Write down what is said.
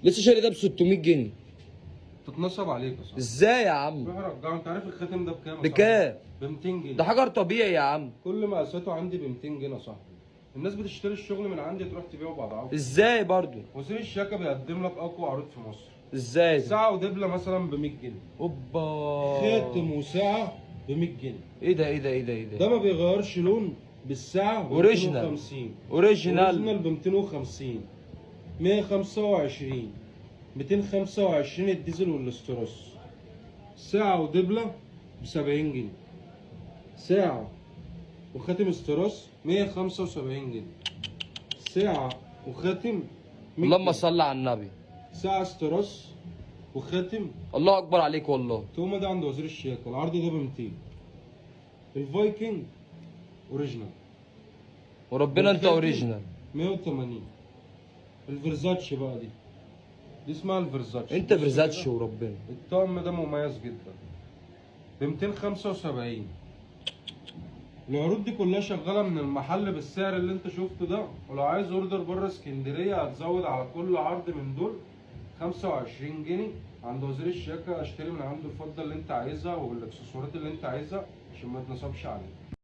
لسه شاري ده ب 600 جنيه. تتنصب عليك يا صاحبي. ازاي يا عم؟ روح رجعه. انت عارف الخاتم ده بكام يا صاحبي؟ بكام؟ ب 200 جنيه. ده حجر طبيعي يا عم. كل مقاساته عندي ب 200 جنيه يا صاحبي. الناس بتشتري الشغل من عندي تروح تبيعه باضعاف. ازاي برضو؟ وزير الشياكه بيقدم لك اقوى عروض في مصر. ازاي ده؟ ساعة ودبله مثلا ب 100 جنيه. اوبا. خاتم وساعة ب 100 جنيه. ايه ده ايه ده ايه ده ايه ده؟ ده ما بيغيرش لون، بالساعة ب original. 250. original. original ب 250، 125، 225، الديزل والاستروس. ساعة ودبلة ب 70 جنيه، ساعة وخاتم استروس 175 جنيه، ساعة وخاتم 100 اللهم جنيه. صل على النبي. ساعة استروس وخاتم. الله اكبر عليك والله. توما ده عند وزير الشياكة، العرض ده ب 200. الفايكنج original. وربنا انت والخاتم original. 180. الفيرزاتشي بقى، دي اسمها الفيرزاتشي. انت بص فيرزاتشي كده. وربنا. الطقم ده مميز جدا ب 275. العروض دي كلها شغالة من المحل بالسعر اللي انت شفته ده، ولو عايز order بره اسكندرية هتزود على كل عرض من دول 25 جنيه. عند وزير الشياكه اشتري من عنده الفضة اللي انت عايزها والاكسسوارات اللي انت عايزها عشان ما تنصبش عليك.